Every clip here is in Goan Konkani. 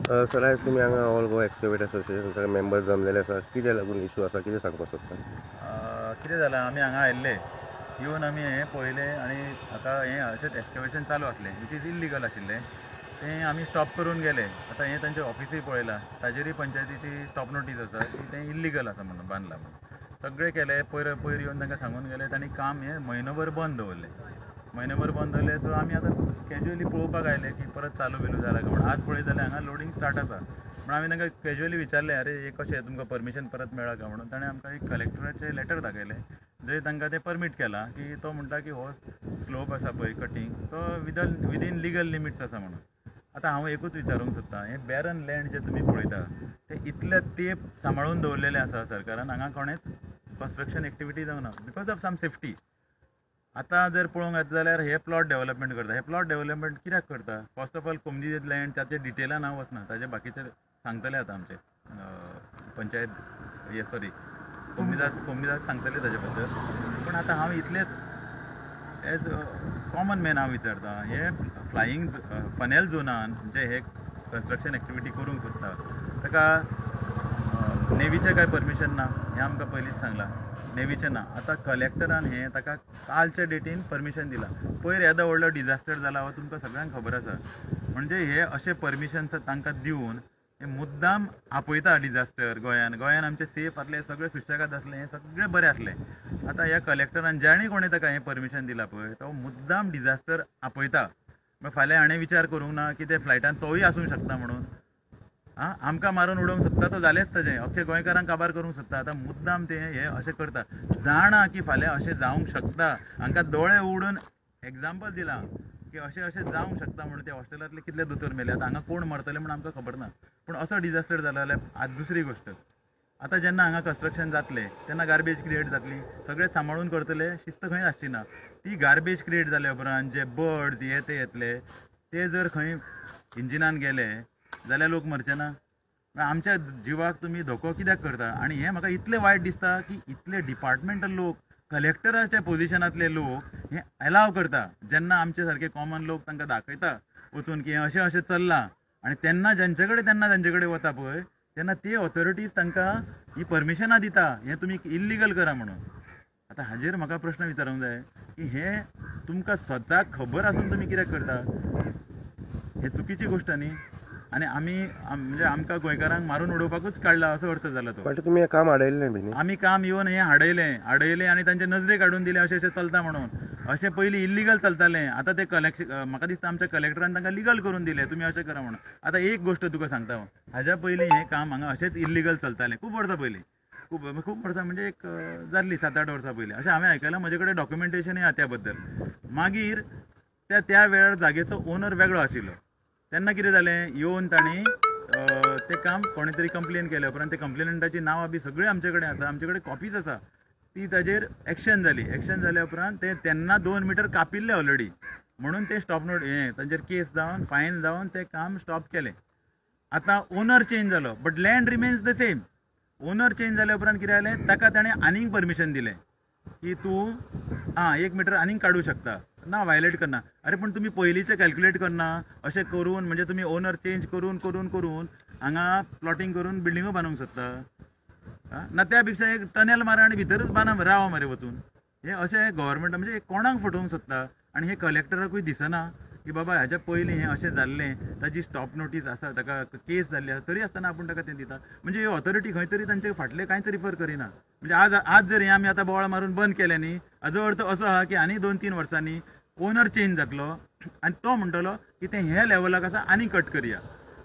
सर, आयज तुमी हांगा ऑल गोवा एक्सकेवेटर असोसिएशनाचे मेंबर्स जमलेले आसा, कितें लागून इशू आसा, कितें सांगपाक सोदता? कितें जालां, आमी हांगा आयिल्ले येवन आमी हें पळयलें आनी हाका हें अशेंच एक्सकेवेशन चालू आसलें, which is illegal आशिल्लें, तें आमी स्टॉप करून गेले. आतां हें तांचे ऑफिसूय पळयलां, ताजेरूय पंचायतीची स्टॉप नोटीस आसा की तें इल्लिगल आसा म्हणून बांदलां म्हणून. सगळें केलें, पयर पयर येवन तांकां सांगून गेले, तांणी काम हें म्हयनोभर बंद दवरलें. म्हयनोभर बंद दवरलें. सो आमी आतां कॅज्युअली पळोवपाक आयले की परत चालू बिलू जाला काय म्हणून. आज पळयत जाल्यार हांगा लोडींग स्टार्ट आसा. म्हण आमी तांकां कॅज्युअली विचारलें, अरे हे कशें तुमकां परमिशन परत मेळ्ळां काय म्हणून. ताणें आमकां एक कलेक्टराचें लेटर दाखयलें, जंय तांकां तें परमीट केलां की तो म्हणटा की हो स्लोप आसा पळय कटींग तो विदीन लिगल लिमिट्स आसा म्हणून. आतां हांव एकूच विचारूंक सोदतां, हें बॅरन लँड जें तुमी पळयता तें इतले तेंप सांबाळून दवरलेलें आसा सरकारान, हांगा कोणेंच कन्स्ट्रक्शन एक्टिविटी जावना because of some safety. आतां जर पळोवंक येता जाल्यार हे प्लॉट डेवलपमेंट करता. हे प्लॉट डेवलपमेंट कित्याक करता? फर्स्ट ऑफ ऑल कोमजी लँड ताचे डिटेलान हांव वचना, ताजे बाकीचे सांगतले आतां आमचे पंचायत हे सॉरी कोमनीदाद सांगतले ताजे बद्दल. पूण आतां हांव इतलेंच एज कॉमन मॅन हांव विचारता, हे फ्लायींग फनेल झोनान जे हे कन्स्ट्रक्शन एक्टिविटी करूंक सोदता ताका नेवीचें कांय परमिशन ना, हें आमकां पयलींच सांगलां, नेवीचें ना. आतां कलेक्टरान हें ताका कालच्या डेटीन परमिशन दिलां. पयर येदो व्हडलो डिजास्टर जाला हो तुमकां सगळ्यांक खबर आसा. म्हणजे हे अशें परमिशन तांकां दिवन हे मुद्दाम आपयता डिजास्टर. गोंयान गोंयान आमचें सेफ आसलें, सगळें सुशेगाद आसलें, हें सगळें बरें आसलें. आतां ह्या कलेक्टरान जाणी कोणें ताका हें परमिशन दिलां पळय तो मुद्दाम डिजास्टर आपयता. फाल्यां हाणें विचार करूंक ना की ते फ्लायटान तोय आसूंक शकता म्हणून. आं, आमकां मारून उडोवंक सोदता तो जालेंच ताजें, अख्खे गोंयकारांक काबार करूंक सोदता. आतां मुद्दाम ते हे अशें करता, जाणा की फाल्यां अशें जावंक शकता. हांकां दोळे उडून एग्जाम्पल दिलां की अशें अशें जावंक शकता म्हणून. ते हॉस्टेलांतले कितले दोतोर मेले, आतां हांगा कोण मरतले म्हूण आमकां खबर ना, पूण असो डिजास्टर जाला जाल्यार. आज दुसरी गोश्ट, आतां जेन्ना हांगा कन्स्ट्रक्शन जातलें तेन्ना गार्बेज क्रिएट जातली, सगळें सांबाळून करतले, शिस्त खंय आसची ना. ती गार्बेज क्रिएट जाल्या उपरांत जे बर्ड्स हे ते येतले, ते जर खंय इंजिनान गेले जाल्यार लोक मरचे ना. आमच्या जिवाक तुमी धोको कित्याक करता? आनी हें म्हाका इतलें वायट दिसता की इतले डिपार्टमेंटल लोक, कलेक्टराच्या पोजिशनांतले लोक हें एलाव करता. जेन्ना आमचे सारके कॉमन लोक तांकां दाखयता वचून की हें अशें अशें चल्लां, आनी तेन्ना जेंचे कडेन तेन्ना तांचे कडेन वता पळय तेन्ना ते ऑथॉरिटीज तांकां ही परमिशनां दिता, हें तुमी इल्लिगल करा म्हणून. आतां हाजेर म्हाका प्रश्न विचारूंक जाय की हें तुमकां स्वताक खबर आसून तुमी कित्याक करता? हें चुकीची गोश्ट न्ही. आनी आमी म्हणजे आमकां गोंयकारांक मारून उडोवपाकूच काडला असो अर्थ जाला तो. पण तुमी हें काम हाडयलें बी न्ही? आमी काम येवन हें हाडयलें, हाडयलें आनी तांचे नजरेक हाडून दिलें अशें अशें चलता म्हणून. अशें पयलीं इल्लिगल चलतालें, आतां तें कलेक्शन म्हाका दिसता आमच्या कलेक्टरान तांकां लिगल करून दिलें, तुमी अशें करा म्हणून. आतां एक गोश्ट तुका सांगता हांव, हाज्या पयलीं हें काम हांगा अशेंच इल्लिगल चलतालें खूब वर्सां पयलीं, खूब खूब वर्सां म्हणजे एक जाल्लीं 7-8 वर्सां पयलीं अशें हांवें आयकलां, म्हजे कडेन डॉक्युमेंटेशनय आहा त्या बद्दल. मागीर त्या त्या वेळार जागेचो ओनर वेगळो आशिल्लो, तेन्ना कितें जालें, येवन तांणी तें काम कोणें तरी कंप्लेन केल्या उपरांत ते कंप्लेनंटाची नांवां बी सगळीं आमचे कडेन आसा, आमचे कडेन कॉपीज आसा, ती ताजेर एक्शन जाली. एक्शन जाल्या उपरांत ते तेन्ना 2 मिटर कापिल्ले ऑलरेडी म्हणून ते स्टॉप नोट हें तांचेर केस जावन फायन जावन तें काम स्टॉप केलें. आतां ओनर चेंज जालो but land remains the same. Owner change जाल्या उपरांत कितें जालें, ताका ताणें आनीक परमिशन दिलें की तूं आं 1 मिटर आनीक काडूं शकता ना, वायलेट करना. अरे पूण तुमी पयलींचें कॅल्क्युलेट करना, अशें करून म्हणजे तुमी ओनर चेंज करून करून करून हांगा प्लॉटींग करून बिल्डिंगो बांदूंक सोदता ना, त्या पेक्षा एक टनेल मारा आनी भितरूच बांदा राव मरे वचून. हें अशें गव्हर्मेंट म्हणजे कोणाक फटोवंक सोदता? आनी हें कलेक्टराकूय दिसना की बाबा हाज्या पयलीं हें अशें जाल्लें, ताजी स्टॉप नोटीस आसा, ताका केस जाल्ली आसा, तरी आसतना आपूण ताका तें दिता. म्हणजे ही ऑथॉरिटी खंय तरी तांचे फाटलें कांयच रिफर करिना. म्हणजे आज आज जर हें आमी आतां बोवाळ मारून बंद केलें न्ही, हाजो अर्थ असो आहा की आनी 2-3 वर्सांनी ओनर चेंज जातलो आनी तो म्हणटलो की तें ह्या लेवलाक आसा आनी कट करया.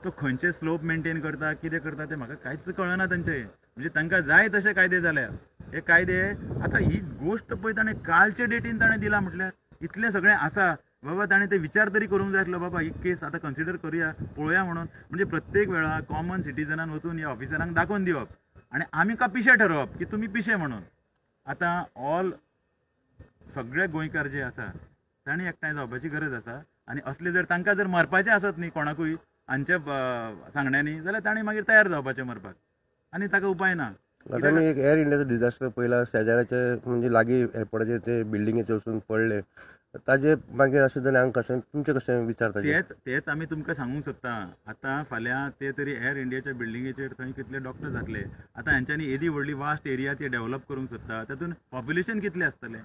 तो खंयचे स्लोप मेंटेन करता कितें करता तें म्हाका कांयच कळना तांचें. म्हणजे तांकां जाय तशे कायदे जाल्या हे कायदे. आतां ही गोश्ट पळय ताणें कालचे डेटीन ताणें दिला म्हटल्यार इतलें सगळें आसा बाबा, ताणें ते विचार तरी करूंक जाय आसलो बाबा ही केस आतां कन्सिडर करुया पळोवया म्हणून. म्हणजे प्रत्येक वेळा कॉमन सिटीजनान वचून ह्या ऑफिसरांक दाखोवन दिवप आनी आमी का पिशे ठरोवप की तुमी पिशे म्हणून. आतां ऑल सगळे गोंयकार जे आसा तांणी एकठांय जावपाची गरज आसा. आनी असले जर तांकां जर मरपाचें आसत न्ही कोणाकूय हांच्या सांगण्यांनी जाल्यार तांणी मागीर तयार जावपाचें मरपाक, आनी ताका उपाय ना. आतां आमी एक एअर इंडियाचो डिजास्टर पळयला, शेजाराचे म्हणजे लागीं एअरपोर्टाचे ते बिल्डिंगेचेर वचून पडले, ताजे मागीर अशें जाल्यार हांगा कशें तुमचें कशें विचार ताजेर? तेच आमी तुमकां सांगूंक सोदता. आतां फाल्यां ते तरी एअर इंडियाच्या बिल्डिंगेचेर थंय कितले डॉक्टर जातले. आतां हेंच्यांनी येदी व्हडली वास्ट एरिया ते डेव्हलप करूंक सोदता, तातूंत पॉप्युलेशन कितलें आसतलें,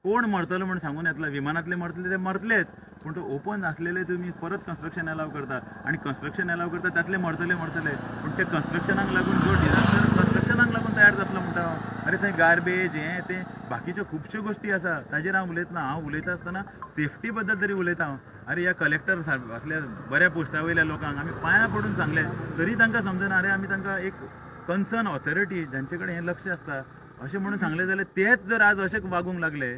कोण मरतलो म्हण सांगून येतलो. विमानांतले मरतले ते मरतलेच, पूण तो ओपन आसलेले तुमी परत कन्स्ट्रक्शन एलाव करता आनी कन्स्ट्रक्शन एलाव करता तातले मरतले मरतले, पूण ते कन्स्ट्रक्शनाक लागून जो डिजास्टर कन्स्ट्रक्शनाक लागून तयार जातलो म्हणटा हांव. अरे थंय गार्बेज हें तें बाकीच्यो खुबश्यो गोश्टी आसा, ताजेर हांव उलयतना, हांव उलयता आसतना सेफ्टी बद्दल तरी उलयता हांव. अरे ह्या कलेक्टर असल्या बऱ्या पोस्टा वयल्या लोकांक आमी पांयां पडून सांगलें तरी तांकां समजना. अरे आमी तांकां एक कन्सर्न ऑथॉरिटी जांचे कडेन हें लक्ष आसता अशें म्हणून सांगलें जाल्यार तेच जर आज अशें वागूंक लागले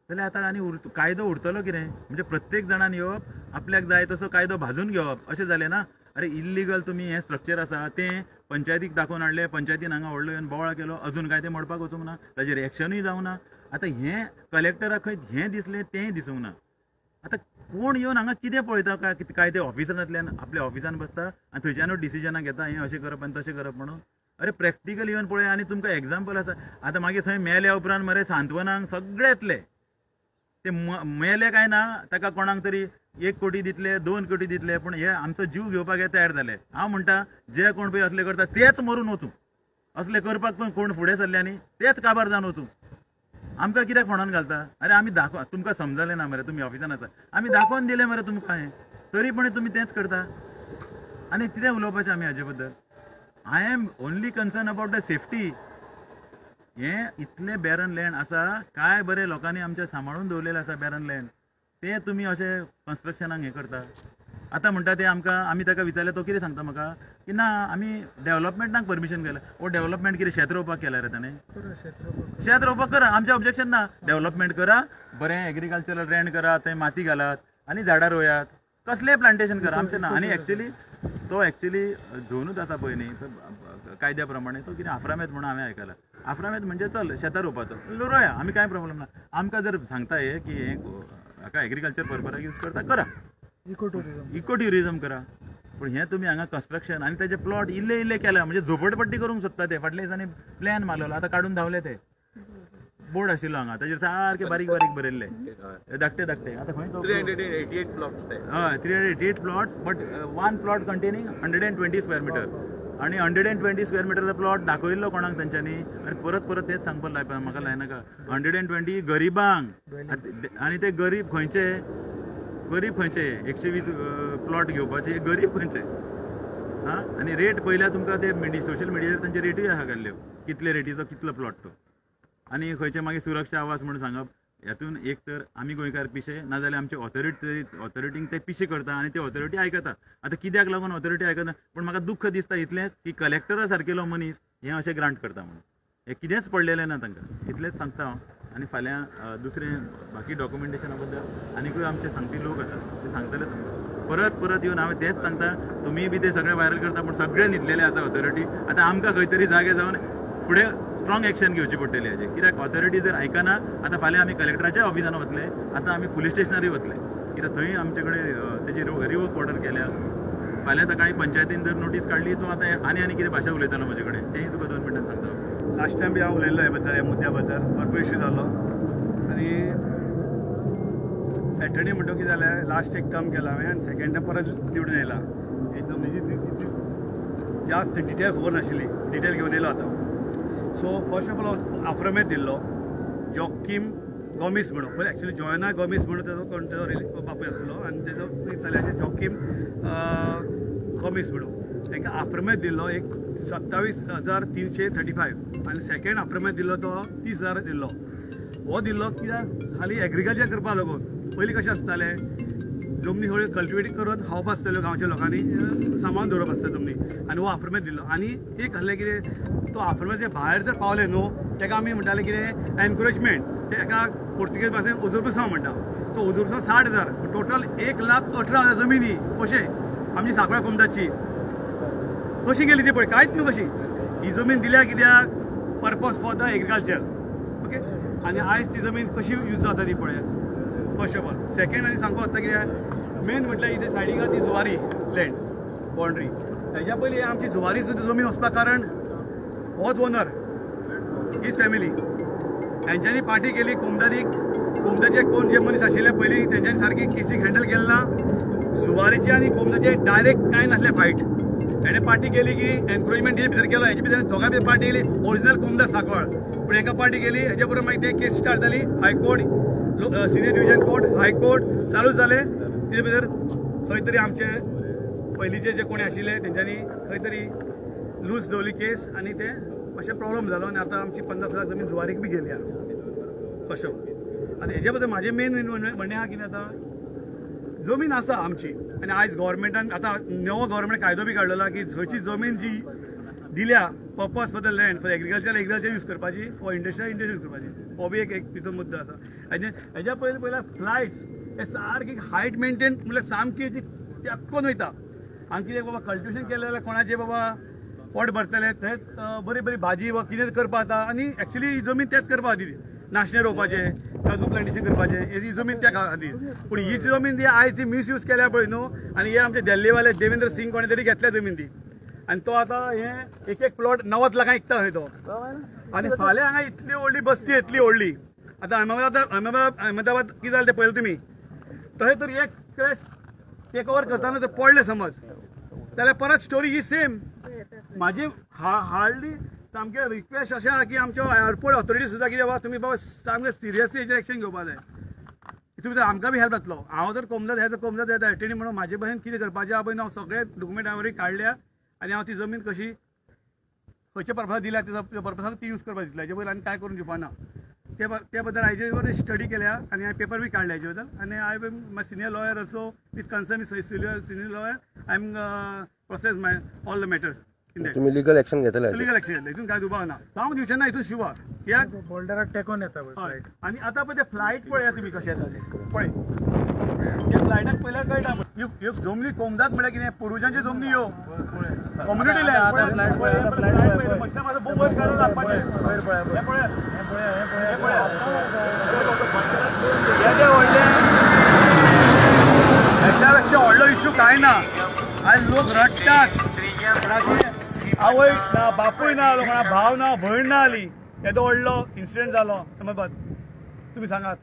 जाल्यार आतां आनी कायदो उरतलो कितें? म्हणजे प्रत्येक जाणान येवप आपल्याक जाय तसो कायदो भाजून घेवप अशें जालें ना. अरे इल्लिगल तुमी हें स्ट्रक्चर आसा तें पंचायतीक दाखोवन हाडलें, पंचायतीन हांगा व्हडलो येवन बोवाळ केलो, अजून काय तें मोडपाक वचूंक ना, ताजेर एक्शनूय जावंक ना. आतां हें कलेक्टराक खंय हें दिसलें तेंय दिसूंक ना. आतां कोण येवन हांगा कितें पळयता काय काय ते ऑफिसांतल्यान आपल्या ऑफिसान बसता आनी थंयच्यानूच डिसिजनां घेता हें अशें करप आनी तशें करप म्हणून. अरे प्रॅक्टिकल येवन पळय आनी तुमकां एग्जाम्पल आसा. आतां मागीर थंय मेल्या उपरांत मरे सांत्वनाक सगळे येतले, ते मेले काय ना ताका कोणाक तरी 1 कोटी दितले, 2 कोटी दितले, पूण हे आमचो जीव घेवपाक हे तयार जाले. हांव म्हणटा जे कोण पळय असले करता तेच मरून वचूं, असले करपाक पण कोण फुडें सरले आनी तेच काबार जावन वचूं. आमकां कित्याक फोंडान घालता? अरे आमी दाखोव, तुमकां समजलें ना मरे, तुमी ऑफिसान आसा, आमी दाखोवन दिलें मरे तुमकां हें, तरी पण तुमी तेंच करता. आनी कितें उलोवपाचें आमी हाजे बद्दल? I am only concern about the safety. हें इतलें बॅरन लँड आसा, काय बरें लोकांनी आमच्या सांबाळून दवरलेलें आसा बॅरन लँड, ते तुमी अशें कन्स्ट्रक्शनाक हें करता. आतां म्हणटा ते आमकां, आमी ताका विचारलें तो कितें सांगता म्हाका की ना आमी डेव्हलपमेंटाक परमिशन केलें. ओ डेव्हलपमेंट कितें शेत रोवपाक केलां रे ताणें? शेत रोवपाक करा, आमचें ऑब्जेक्शन ना, डेव्हलपमेंट करा, बरें एग्रीकल्चरल लँड करा, थंय माती घालात आनी झाडां रोयात, कसलें प्लांटेशन करा, आमचें ना. आनी एक्चुली तो एक्चुली झोनूच आसा पळय न्ही, कायद्या प्रमाणे तो कितें आफ्रामेत म्हणून हांवें आयकलां. आफ्रामेत म्हणजे चल शेतां रोवपाचो रोया, आमी कांय प्रॉब्लम ना. आमकां जर सांगता हे की हें हाका एग्रीकल्चर पर्पजाक यूज करता करा, इको ट्युरिजम करा, पूण हें तुमी हांगा कन्स्ट्रक्शन आनी तेजे प्लॉट इल्ले इल्ले केल्या म्हणजे झोपडपट्टी करूंक सोदता ते. फाटल्या दिसांनी प्लॅन मारलेलो, आतां काडून धांवले ते. बोर्ड आशिल्लो हांगा ताजेर सारके बारीक बारीक बरयल्ले धाकटे धाकटे. आतां खंय तो 388 प्लॉट्स, हय 388 plots, but one plot containing 120 square metre. आनी 120 स्क्वेअर मिटरचो प्लॉट दाखयल्लो कोणाक तेंच्यांनी. आनी परत परत तेच सांगपाक लायता म्हाका लायनाका. 120 गरिबांक, आनी ते गरीब खंयचे, गरीब खंयचे 120 प्लॉट घेवपाचे गरीब खंयचे? आं, आनी रेट पळयल्यार तुमकां ते सोशल मिडियार तेंचे रेटूय आसा घाल्ल्यो, कितले रेटीचो कितलो प्लॉट तो. आनी खंयचे मागीर सुरक्षा आवास म्हणून सांगप. हातून एक तर आमी गोंयकार पिशे, नाजाल्यार आमचे ऑथॉरिटींक ते पिशे करता आनी ते ऑथॉरिटी आयकता. आतां कित्याक लागून ऑथॉरिटी आयकना? पूण म्हाका दुख्ख दिसता इतलेंच की कलेक्टरा सारकेलो मनीस हें अशें ग्रांट करता म्हणून, हें कितेंच पडलेलें ना तांकां. इतलेंच सांगता हांव. आनी फाल्यां दुसरें बाकी डॉक्युमेंटेशना बद्दल आनीकूय आमचे सांगपी लोक आसात, ते सांगतले तुमकां. परत परत येवन हांवें तेंच सांगता, तुमी बी ते सगळे व्हायरल करता, पूण सगळे न्हिदलेले आसा ऑथॉरिटी. आतां आमकां खंय तरी जागे जावन फुडें स्ट्रॉंग एक्शन घेवची पडटली हाजेर, कित्याक ऑथॉरिटी जर आयकना आतां फाल्यां आमी कलेक्टराच्या ऑफिसान वतले, आतां आमी पुलीस स्टेशनारूय वतले, कित्याक थंय आमचे कडेन तेजी रिवोक ऑर्डर केल्या. फाल्यां सकाळीं पंचायतीन जर नोटीस काडली तो आतां आनी आनी कितें भाशा उलयतालो म्हजे कडेन, तेंय तुका 2 मिनटां सांगता. लास्ट टायम बी हांव उलयल्लो हे बद्दल, ह्या मुद्द्या बद्दल भरपूर इश्यू जालो. आनी एटर्नी म्हणटो कितें जालें, लास्ट एक टर्म केला हांवें आनी सेकेंड टर्म परत निवडून येयला. ही जमनीची जास्त डिटेल खबर नाशिल्ली, डिटेल घेवन येयलो आतां. सो फर्स्ट ऑफ ऑल आफ्रमेत दिल्लो जॉकीम गोमीस म्हणून, पयलीं एक्चुली जॉयना गोमीस म्हणून तेजो कोण तेजो बापूय आसलो आनी तेजो चल्याचें जॉकीम गोमीस म्हणून तांकां आफ्रमेत दिल्लो एक 27,335 आनी सेकेंड आफ्रमेत दिल्लो तो 30,000 दिल्लो. हो दिल्लो कित्याक खाली एग्रीकल्चर करपाक लागून. पयलीं कशें आसतालें, जमनी थोडी कल्टिवेट करून खावप आसताल्यो गांवच्या लोकांनी, सामान दवरप आसता जमनी, आनी हो आफ्रमेत दिल्लो. आनी एक आसलें कितें, तो आफ्रमेत भायर जर पावले न्हू ताका आमी म्हणटाले कितें एनक्रोचमेंट, तेका पुर्तुगेज भाशेन उजरपुसांव म्हणटा. तो उजरपुसांव 60,000, टोटल 1,18,000 जमिनी कशें आमची सांकवाळ कोमदाची कशी गेली ती पळय, कांयच न्हू कशी ही जमीन दिल्या कित्याक, purpose for the agriculture. Okay, आनी आयज ती जमीन कशी यूज जाता ती पळयात फर्स्ट ऑफ ऑल. सेकंड आनी सांगपाक वता कित्याक मेन म्हटल्यार इथे सायडीक ती जुवारी लँड बाउंड्री, तेज्या पयलीं आमची जुवारी सुद्दां जमीन वचपाक कारण होच ओनर हीच फॅमिली हेंच्यांनी पार्टी केली कोमदादीक कोमदाचे कोण जे मनीस आशिल्ले पयलीं तेंच्यांनी सारकी केसीक हँडल केलें ना. जुवारीचे आनी कोमदाचे डायरेक्ट कांय नासले फायट. तेणें पार्टी केली की एनक्रोचमेंट हेजे भितर केलो, हेजे भितर दोगां भितर पार्टी केली. ओरिजिनल कोमदा सांकवाळ, पूण एका पार्टी केली, हेजे बरोबर मागीर ते केस स्टार्ट जाली. High court, senior division court, high court चालू जाले. तेजे भितर खंय तरी आमचे पयलींचे जे कोणी आशिल्ले तेंच्यांनी खंय तरी लूज दवरली केस आनी ते अशें प्रॉब्लम जालो आनी आतां आमची 50 लाख जमीन जुवारीक बी गेली आहा कशें. आनी हेजे बद्दल म्हाजें मेन म्हणणें आहा कितें, आतां जमीन आसा आमची आनी आयज गव्हर्मेंटान आतां नवो गव्हर्मेंट कायदो बी काडलेलो की खंयची जमीन जी दिल्या purpose for the land for agriculture agriculture use करपाची, फॉर इंडस्ट्रियल इंडस्ट्री यूज करपाची, हो बी एक तिचो मुद्दो आसा. हेज्या पयलीं पयल्या फ्लायट्स हे सारकी हायट मेंटेन म्हणल्यार सामकी तेपकोन वयता. आनी कितें बाबा कल्टिवेशन केलें जाल्यार कोणाचें बाबा पोट भरतले, थंयच बरी बरी भाजी वा कितें करपा जाता. आनी एक्चुली ही जमीन तेच करपा खातीर, नाशणे रोवपाचें, काजू प्लांटेशन करपाचें, ही जमीन त्या खातीर. पूण ही जमीन ती आयज ती मिसयूज केल्या पळय न्हू. आनी हे आमचे दिल्लीवाले देवेंद्र सिंग कोणें तरी घेतल्या जमीन ती, आनी तो आतां हे एक एक प्लॉट 90 लाखां विकता खंय तो. आनी फाल्यां हांगा इतली व्हडली बस्ती येतली व्हडली. आतां अहमदाबाद कितें जालें तें पळयलें तुमी. थंय तर एक टेक ओवर करतना ते पडले समज जाल्यार परत स्टोरी ही सेम. म्हाजी हार्डली सामकें रिक्वेस्ट अशें आहा की आमच्या एअरपोर्ट ऑथॉरिटी सुद्दां कितें बाबा तुमी बाबा सामकें सिरियसली हेजेर एक्शन घेवपा जाय. तुमी तर आमकां बी हेल्प जातलो. हांव जर कोमदाद हें कोमदाद येता एटर्नी म्हणून म्हाजे भशेन कितें करपाचें आहा पळय हांव सगळे डॉक्युमेंट हांवें काडल्या आनी हांव ती जमीन कशी खंयच्या पर्पसाक दिल्या त्या पर्पसाक ती यूज करपाक दितले. हेजे पयलीं आनी कांय करून दिवपा ना. ते बद्दल हाजे वर स्टडी केल्या आनी हांवें पेपर बी काडले हेजे बद्दल. आनी I am my senior lawyer also with concern senior lawyer I am process my all the matters. तुम्ही लिगल एक्शन घेतले? लिगल एक्शन घेतले, हितून काय दुबाव ना. जावंक दिवचें ना हितून शुवर. कित्याक बोल्डराक टेकोन येता फ्लायट. आनी आतां पळय ते फ्लायट पळया तुमी कशें येता ते पळय. ते फ्लायटाक पळयल्यार कळटा. ह्यो जमनी कोमदाद म्हळ्यार कितें, पुर्वजांची जमनी ह्यो कम्युनिटी लँड. मशना मातसो बोम वयर काडून लागपाचें. हें पळयात, हें पळयात, येदें व्हडलें हेच्या पेक्षा व्हडलो इशू कांय ना. आयज लोक रडटात, आवय ना, बापूय ना, कोणा भाव ना, भयण ना आली. येदो व्हडलो इन्सिडंट जालो. तुमी सांगात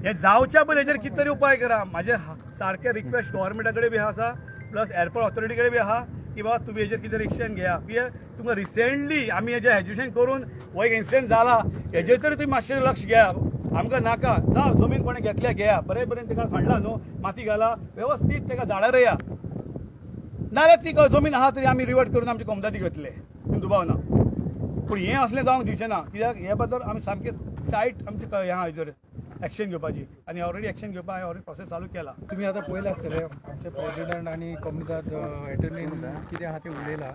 हे जावच्या पयलीं हेजेर कितें तरी उपाय करा. म्हाजें सारकें रिक्वेस्ट गव्हर्मेंटा कडेन बी आसा, प्लस एअरपोर्ट ऑथॉरिटी कडेन बी आहा की बाबा तुमी हेजेर कितें तरी एक्शन घेया. कित्याक तुमकां रिसेंटली आमी हेजें एज्युकेशन करून हो एक इन्सिडंट जाला, हेजेर तरी तुमी मातशें लक्ष घेया. आमकां नाका जावं जमीन कोणें घेतल्या घेया, बरे बरें ताका खणला न्हू, माती घाला वेवस्थीत, ताका झाडां रोया. नाजाल्यार ती जमीन आहा तरी आमी रिवर्ट करून आमची कोमदादी घेतले, दुबाव ना. पूण हें असलें जावंक दिवचें ना. कित्याक हे बद्दल आमी सामकें टायट आमचें हें आहा हेजेर एक्शन घेवपाची. आनी ऑलरेडी एक्शन घेवपाक हांवें ऑलरेडी प्रोसेस चालू केला. तुमी आतां पळयलां आसतलें आमचे प्रेजिडंट आनी कोमदाद एटर्नीन कितें आहा तें उलयलां.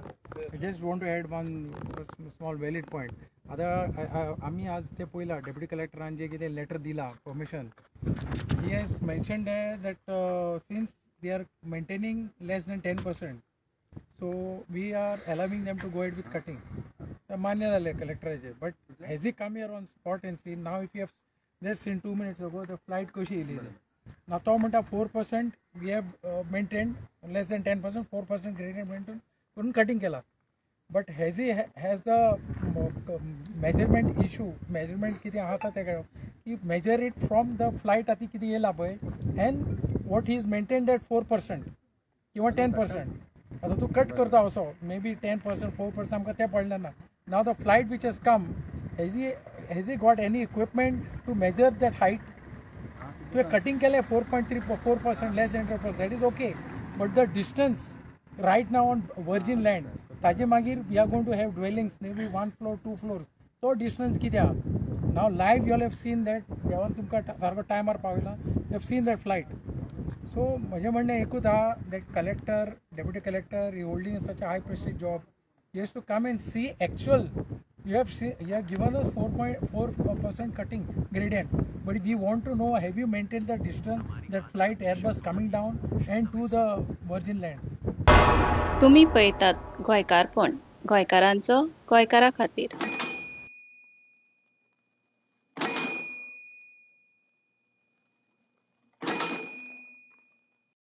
I just want to add one small valid point. आतां आमी आज तें पळयलां डेप्युटी कलेक्टरान जें कितें लेटर दिलां permission, he has mentioned that since they are maintaining less than 10%, so we are allowing them to go ahead with cutting. मान्य जालें कलेक्टराचें, but has he come here on spot and seen? Now if you have just seen 2 minutes ago the flight कशी येयली. ना तो म्हणटा 4% we have maintained less than 10%, 4% gradient maintain करून कटिंग केला. But has he has the measurement issue, measurement कितें आसा तेका की measure it from the flight आतां कितें येयला पळय and what he is maintained at 4% किंवा 10%. आतां तूं कट करता असो maybe 10% 4% आमकां तें पडलें ना. Now the flight which has come, has he got any equipment to measure that height? तुवें कटिंग केलें 4.34% less than 10%, that is okay. But the distance right now on virgin land, ताजे मागीर we are going to have dwellings maybe 1 floor 2 floor, तो डिस्टन्स कितें आहा. Now live you all have seen that, देवान तुमकां सारको टायमार पावयला, you have seen that flight. So म्हजें म्हणणें एकूच आहा that collector, deputy collector he holding such a high prestige job, he has to come and see actual. You have given us 4.4% cutting gradient, but we want to know, have you maintained the distance that flight Airbus coming down and to the virgin land? तुम्ही पळयतात गोंयकारपण, गोंयकारांचो गोंयकारा खातीर.